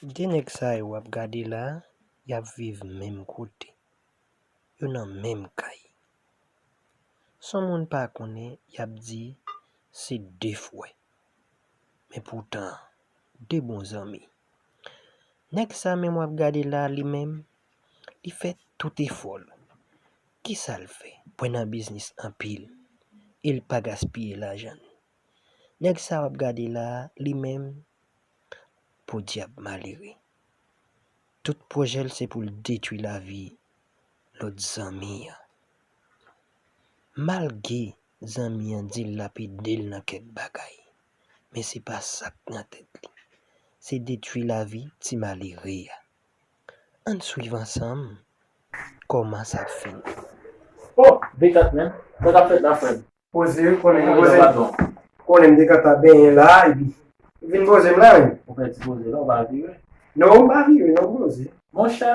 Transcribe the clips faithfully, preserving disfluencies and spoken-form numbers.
De nèg sa yo w ap gade la, y ap viv menm kote. Yo nan menm kay. San moun pa konnen, y ap di se de frè. Men poutan, de bon zanmi. Nèg sa menm w ap gade la, li menm, li fè tout efò l. Kisa l fè? Pwen nan biznis anpil, e l pa gaspiye lajan l. Nèg sa w ap gade la, li menm, podyab malere. Tout pwojè l se pou l detwi lavi lòt zanmi an. Malgre zanmi an di l l ap ede l nan kèk bagay, men se pa sa k nan tèt li. Se detwi lavi ti malere a. Ann swiv ansanm kòman sa ap fini. Oh, Decat menm, sa k ap fèt la frè m? Poze, konnen m poze. Konnen m te ka ta benyen la, epi vin poze m la menm. Ou fè ti poze la, ou pa vire. Non, ou pa vire, non, poze. Monchè,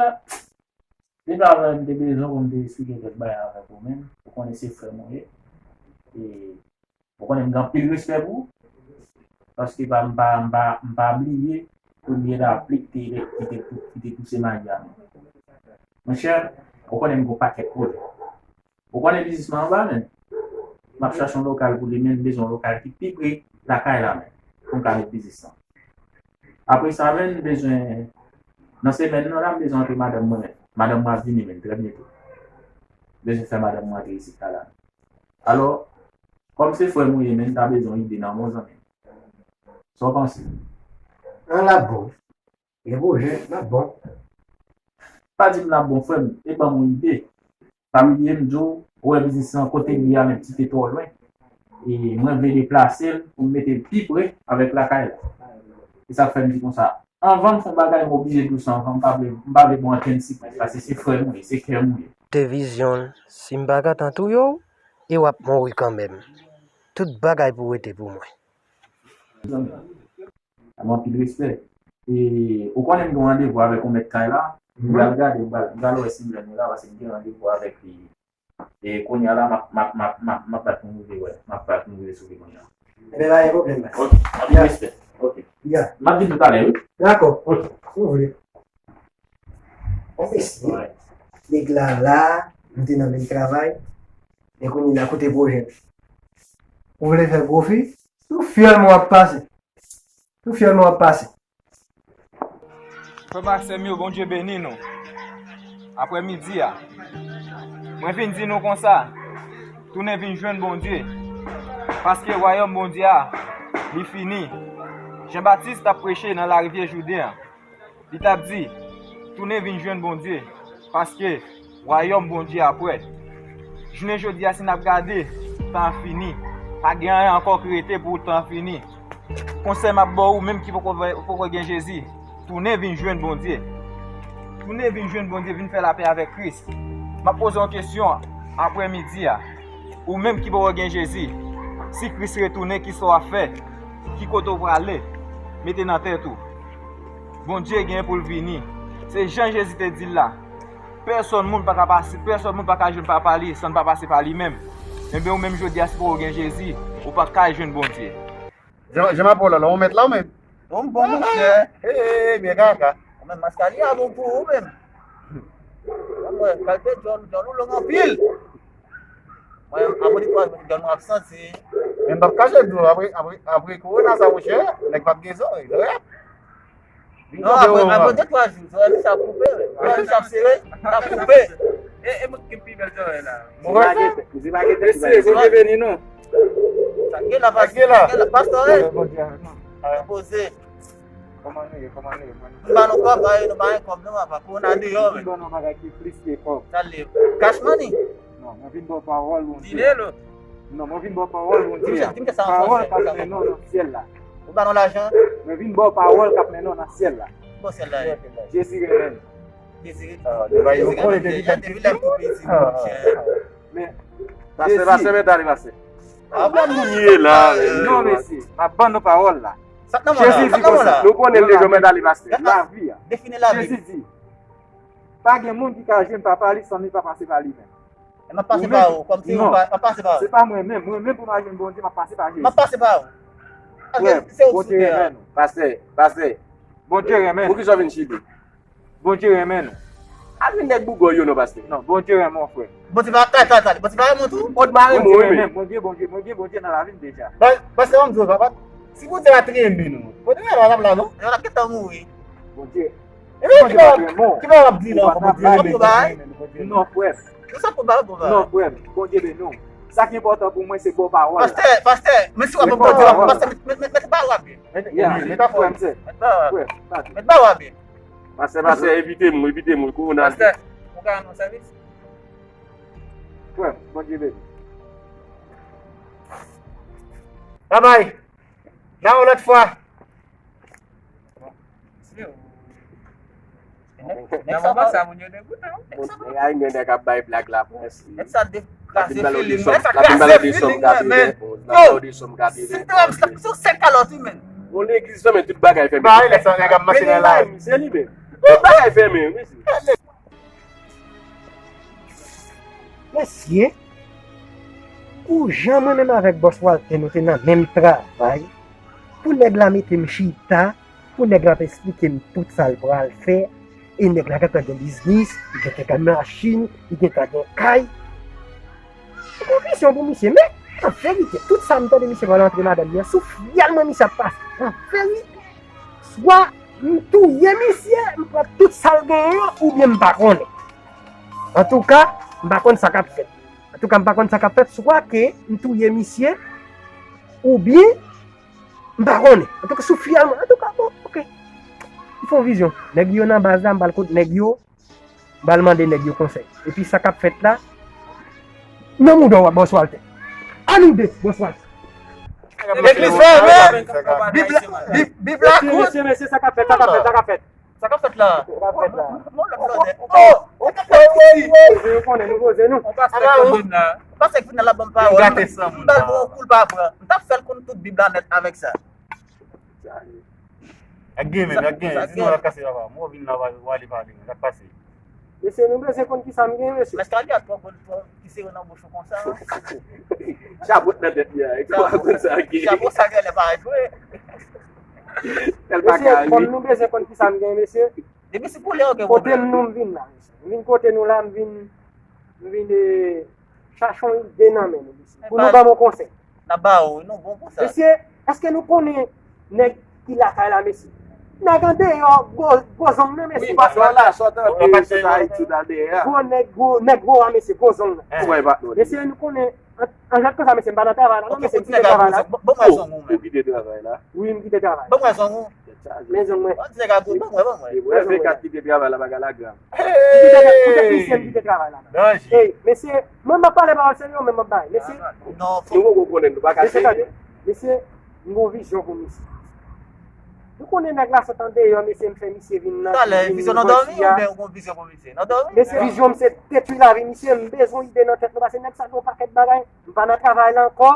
depi avan m te bezwen pou m te esplike kèk bagay avèk ou menm, ou konnen se frè m ou ye. E ou konnen m gen anpil respè pou ou. Paske pa, m pa, m pa, m pa bliye premye lapli ki te, ki te, ki te pouse mayi a menm. Monchè, ou konnen m gen yon pakèt pwojè. Ou konnen biznis mwen anba menm. M ap chache yon lokal pou li, men m bezwen yon lokal ki pi pre lakay la menm. Pou m ka met biznis lan. Apre sa menm, m bezwen, nan semèn nan la, m bezwen antre madanm mwen menm. Madanm mwen ap vini menm, trè byento. M bezwen fè madanm mwen antre isit la la. Alò, kòm se frè m ou ye menm, m ta bezwen yon ide nan men w zanmi m. Sa w panse? An l ap bon. Gen pwojè, l ap bon. Pa di m l ap bon frè m, e ban m yon ide. Pa bliye m di w, ou wè biznis lan kote l ye a menm ti pe twò lwen. E mwen vle deplase l pou m mete l pi pre avèk lakay la. E sa k fè m di konsa, anvan m fè yon bagay m oblije di w sa anvan, m pa vle, m pa vle ba w ankenn sipriz, paske se frè m ou ye, se kè m ou ye. Te vizyon l, si m pa ka tan touye w, e w ap mouri kanmenm. Tout bagay pou rete pou mwen. Zanmi, m anpil respè. E ou konnen m gen yon randevou avèk yon mèt kay la. M pral gade, m pral, m pral wè si m jwenn li la, paske m gen randevou avèk li. E kounye a la, m ap, m ap, m ap, m ap, m ap bat pou m rive wè. M ap bat pou m rive sou li kounye a. Ebyen, pa gen pwoblèm, baz. Ok, anpil respè. Ok. Ya. M ap vin toutalè, wi. Dakò. Ok. Si w vle. Bon, mesye. Nèg la la, m te nan menm travay. Men kounye a, kote pwojè m? Ou vle fè pwofi? Sou fyèl mwen w ap pase. Sou fyèl mwen w ap pase. Frè m ak sè m yo, Bondye beni nou. Aprè midi a, mwen vin di nou konsa, tounen vin jwenn Bondye, paske wayòm Bondye a, li fini. Jan Batis t ap preche nan larivyè Jouden an, li t ap di, tounen vin jwenn Bondye, paske wayòm Bondye a prè. Jounen jodi a, si n ap gade, tan an fini. Pa gen anyen ankò ki rete pou tan an fini. Konsèy m ap ba w, ou menm ki poko, poko gen Jezi, tounen vin jwenn Bondye. Tounen vin jwenn Bondye, vin fè lapè avèk Kris. M ap poze w yon kesyon aprè midi a. Ou menm ki poko gen Jezi, si Kris retounen, kisa w ap fè? Ki kote w prale? Mete nan tèt ou. Bondye gen pou l vini. Se jan Jezi te di l la. Pèsòn moun pa ka pase, pèsòn moun pa ka jwenn papa li san l pa pase pa li menm. Enben ou menm jodi a si poko gen Jezi, ou pa ka jwenn Bondye. Jan, jan m ap wè w la, ou mèt la ou menm? Non, m bon monchè. Hey, byen kaka. Ou menm maskali a bon pou ou menm. Mwen, kalite djòl, djòl ou long anpil. Mwen, apre de twa jou, djòl mwen ap santi. Men m p ap kache di w, apre, apre, apre kowona sa, monchè, nèg p ap gen zòrèy, zòrèy ap. Non, apre, apre de twa jou, zòrèy misye ap koupe, wi. Zòrèy misye ap sere, l ap koupe. E, e mwen ki pi bèl zòrèy la. Mesye, Bondye beni nou. Sa k gen la, pastè? Sa k gen la, pastè? Repoze. Kòman nou ye, kòman nou ye, mwen? Nou ba nou kòb, ba nou pa gen kòb non, papa. Kowona deyò, men. Ban nou bagay ki plis ke kòb. Sa l ye? Cash money? Non, mwen vin ba w pawòl Bondye. Dile lo. Non, mwen vin ba w pawòl Bondye a. Pawòl k ap mennen w nan syèl la. Ou ba nou lajan? Mwen vin ba w pawòl k ap mennen w nan syèl la. Ki bò syèl la ye? Jezi renmen nou. Jezi renmen nou. Jezi renmen nou. Depi lè m tou piti, monchè. Men, pastè, pastè, men tande, pastè. Avan moun ye la, men. Non, mesye, m ap ban nou pawòl la. Jezi di konsa. Nou konnen l deja, men tande, pastè. Lavi a. Jezi di, pa gen moun ki ka jwenn papa li san li pa pase pa li menm. M ap pase pa ou, kòmsi ou pa, m ap pase pa ou. Se pa mwen menm, mwen menm pou m al jwenn Bondye, m ap pase pa Jezi. M ap pase pa ou. Frè m, Bondye renmen nou. Pastè, pastè. Bondye renmen nou. Poukisa w vin chibe? Bondye renmen nou. Al vin nèg bougòy yo non, pastè. Non, Bondye renmen w, frè. Bondye pa, tande, tande, tande. Bondye pa renmen w tou? Bondye pa renmen w. Bondye renmen, Bondye, Bondye, Bondye, Bondye nan lavi m deja. Pastè, ban m di w, papa, si Bondye pa t renmen nou, Bondye pa t ap la non. Yo t ap gentan mouri. Bondye. Epi ki pa, ki pa w ap di la ankò, Bondye renmen nou, Bondye renmen nou. Non, frè m. Ou sa pou ba, pou ba. Non, frè m, Bondye beni w. Sa ki enpòtan pou mwen, se bon pawòl la. Pastè, pastè, men si w ap bon Bondye, pastè, met, met, met, met pawòl la byen. Met, met pawòl la byen. Met pawòl la byen. Met pawòl la byen. Pastè, pastè, evite m, evite m, kowona. Pastè, ou ka rann mwen sèvis? Frè m, Bondye beni. Babay. Nan yon lòt fwa. Nèg sa pa sa moun yo degoutan. Nèg sa pa. Ay, nèg ap bay blag la prens. Nèg sa dekraze filing. Nèg sa kraze filing mwen, men. Yo, se yon sèt kalòt wi, men. Yon legliz fèmen, tout bagay fèmen. Bay, lè sa nèg ap mache nan la. Se li menm. Tout bagay fèmen, wi, mesye. Mesye, pou jan mwen menm avèk bòs Walter nou te nan menm travay, pou nèg la mete m chita, pou nèg la ap esplike m tout sa l pral fè, e nèg la gentan gen biznis, li gentan gen machin, li gentan gen kay. Mwen gen vizyon pou misye, men an verite, tout sa m tande misye pral antre madanm li an, sou fyèl mwen misye ap pase. An verite, swa m touye misye, m pran tout sa l genyen an, oubyen m pa konnen. Antouka, m pa konn sa k ap fèt. Antouka, m pa konn sa k ap fèt, swa ke m touye misye, oubyen m pa konnen. Antouka, sou fyèl mwen, antouka, bon, oke. M fè yon vizyon. Nèg yo nan baz la, m pral kot nèg yo, m pral mande nèg yo konsèy. Epi sa k ap fèt la, nan mouda w, bòs Walter. Ann nou de, bòs Walter. Legliz fèmen. Bib la, Bib, Bib la kout. Mesye, mesye, sa k ap fèt, sa k ap fèt, sa k ap fèt? Sa k ap fèt la? Sa k ap fèt la? Yon lòt lòdè. Oh! Poze nou konnen, nou poze nou. On pastè k vin la. Pastè k vin la, l ap ban m pawòl. Li gate san moun la. M ba l bon kou, l pa pran. M t ap fè l konn tout Bib la nèt avèk sa. Ak gen menm, ak gen. Sinon, l ap kase papa. Mwen vin la, w ale pale. Sa k pase? Mesye, nou bezwen konn kisa m gen, mesye. Mèskali a twò bon, twò ki sere nan bouch ou konsa. Chabot nan tèt li a, e kòman konn sa gen? Chabot sa genlè pa jwe. Mesye, kòm nou bezwen konn kisa m gen, mesye. Depi si pou lè, oke. Kote m nou m vin la, mesye. M vin kote nou la, m vin, m vin, eh, chache yon ide nan men nou, mesye. Pou nou ban m yon konsèy. N ap ba ou, non, bon pou sa. Mesye, èske nou konnen nèg ki lakay la, mesye? Nèg andeyò, gwo, gwo zong nan, mesye. Wi, paske la, sòt anpe, sòt Ayiti, sòt andeyò. Gwo nèg, gwo, nèg gwo a, mesye, gwo zong nan. Mesye, nou konnen, an, an jwèt konsa, mesye, m pa nan travay la, non, mesye, m kite travay la. Bon, bon, bon, bon, bon, bon. Ou kite travay la? Wi, m kite travay la. Bon, bon, bon, bon. Men zong mwen. Bon, ti nèg a gwo, ban mwen, ban mwen. E, bon, F V kat kite travay la, bagay la grav. M kite, tout teknisyen m kite travay la. Danje. Ey, mesye, mwen m ap pale pawòl serye, men m ap bay. Mesye. Non, nou poko konnen, nou pa ka sere. Mesye, m gon vizyon pou misye. Nou konnen nèg la sot andeyò, mesye, m fè misye vin nan. Talè, vizyon nan dòmi oubyen ou gon vizyon pou misye? Nan dòmi? Mesye, vizyon m se detwi lavi misye, m bezwen ide nan tèt nou, paske nèg sa gen yon pakèt bagay, m pa nan travay la ankò.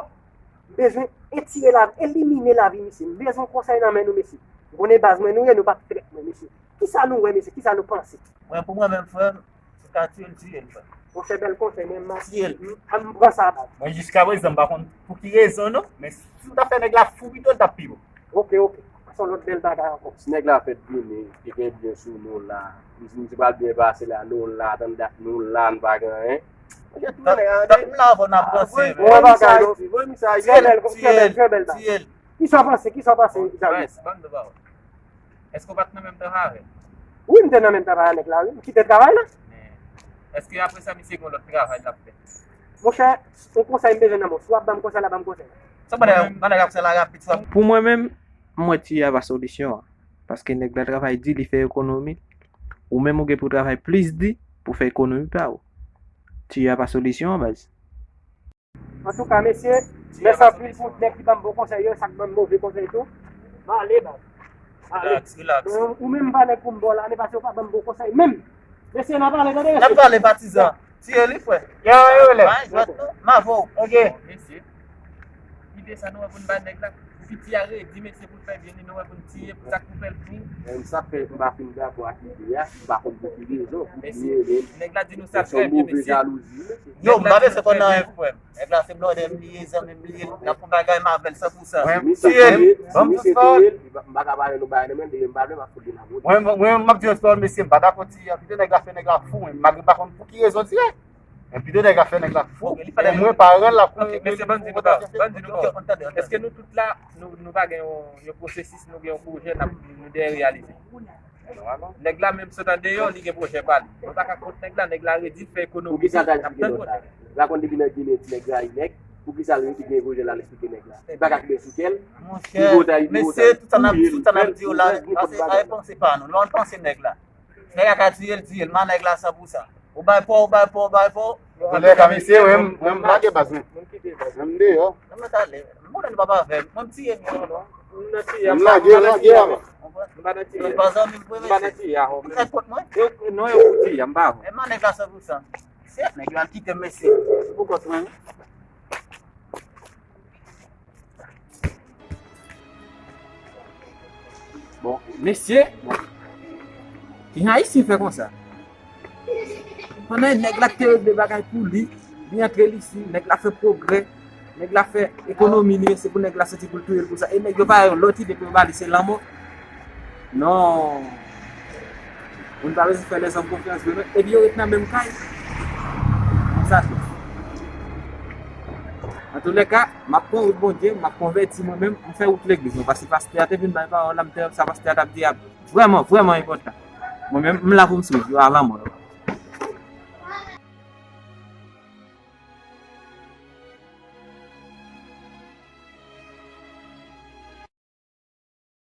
M bezwen etire lavi, elimine lavi misye. M bezwen konsèy nan men nou, mesye. M konnen baz mwen nou ye, nou p ap trèt mwen, mesye. Kisa nou wè, mesye? Kisa nou panse? Mwen, pou mwen menm, frè m, si w ka tiye l, tiye l, frè m. Monchè, bèl konsèy, mwen, m a, tiye l. M, m pran sa, baz. Mwen, jiskaprezan, m pa konn pou ki rezon, non, men si w ta fè nèg la fou pito, l t ap pi bon. Oke, oke. Se yon lòt bèl bagay ankò. Si nèg la fèt vini, li gen byen sou nou la. Misye, misye pral byen pase la, nou la, tann dat, nou la, nou pa gen anyen. Tèt m la avè w n ap panse, men. Voye misye Ayiti, voye misye Ayiti. Trè bèl, trè bèl, trè bèl bagay. Kisa w panse, kisa w panse, Xavier? Prince, ban m di w bagay. Èske w pa t nan menm travay avè l? Wi, m te nan menm travay a nèg la, wi. M kite travay la. Men, èske apre sa, misye gen yon lòt travay l ap fè? Monchè, yon konsèy m bezwen nan men w. Si w ap ban m konsèy la, ban m konsèy la. Sa bagay, bagay ap fè la rapid, sa. Pou mwen menm, m wè tiye a pa solisyon an. Paske nèg la travay di, li fè ekonomi. Ou menm ou gen pou w travay plis di pou w fè ekonomi pa w. Tiye a pa solisyon an, baz. Antouka, mesye, mèsi anpil pou nèg ki ban m bon konsèy yo, sa k ban m move konsèy tou. M ale, baz. M ale. Relax, relax. Ou, ou menm pa nèg pou m ba w la, men paske ou pa ban m bon konsèy menm. Mesye, n a pale, tande, mesye. N ap pale, patizan. Tiye li, frè. Yo, yo, lè. M avè w. Ok. Mesye. Ide sa nou wè pou n bay nèg la. Piti a redi, mesye, pou l fè byen, li nou wè pou n tiye, pou sa k pou fè l tou. Menm sa fè m pa fin dakò ak ide a, m pa konn pou ki rezon. Mesye, nèg la di nou sa trè byen, mesye. Yo, m pa bezwen konn nan frè m. Nèg la se blòdè m li ye, zanmi m li ye, n ap fè bagay m avè l san pou san. Tiye l, ban m tout fòl. M pa ka pale nou bagay nan men, depi m pa vle, m ap fout li nan vòt. Mwen, mwen, m ap di yon fòl, mesye, m pa dakò tiye a. Pito nèg la fè nèg la fou, men malgre m pa konn pou ki rezon dirèk. Men pito nèg la fè nèg la fou. E mwen pa rèl la pou. Ok, mesye, ban m di nou bagay, ban m di nou bagay. Èske nou tout la, nou, nou pa gen yon, yon pwosesis, nou gen yon pwojè n ap, nou dèyè reyalize? Nèg la menm sot andeyò, li gen pwojè pa li. Nou pa ka kont nèg la, nèg la redi fè ekonomi. Poukisa l ta di l te gen pwojè? Rakonn depi nan Gine ti nèg la, nèg. Poukisa l redi gen pwojè la, l eksplike nèg la. Li pa ka kenbe sou kè l. Monchè, mesye, tout sa n ap, tout sa n ap di yo la, pase, ay panse pa nou. Lè w panse nèg la. Nèg la ka tiye l, tiye l. Ma nèg la san pou san. Ou bay pa w, ou bay pa w, ou bay pa w. Antoulèka, mesye, mwen, mwen, m lage baz mwen. Mwen deyò. Mwen konnen nou pa avè m. Mwen m tiye m, non. M nan tiye a, m lage, m lage a. M pa nan tiye a. M pa zanmi m vre, mesye. M pa nan tiye a, ho. Ou fè kont mwen? Non, yo pou tiye a, m pa ho. E ma nèg la san pou san. Se nèg yo al kite m, mesye. Pou kont mwen. Bon, mesye, ki jan Ayisyen fè konsa? Pandan nèg la te regle bagay pou li, li antre li isi, nèg la fè pwogrè, nèg la fè ekonomi li, se pou nèg la santi pou l touye l pou sa. E nèg yo pa yon lòt ide pou yo ba li, se lanmò. Non. Moun pa bezwen fè lèzòm konfyans vre, non. Epi yo ret nan menm kay. Konsa tou. Antoulèka, m ap pran wout Bondye, m ap konvèti mwen menm, m fè wout legliz mwen, paske pastè a te vin bay pawòl la, m te wè sa pastè a t ap di a vrèman, vrèman enpòtan. Mwen menm, m la pou m swiv yo avan mwen.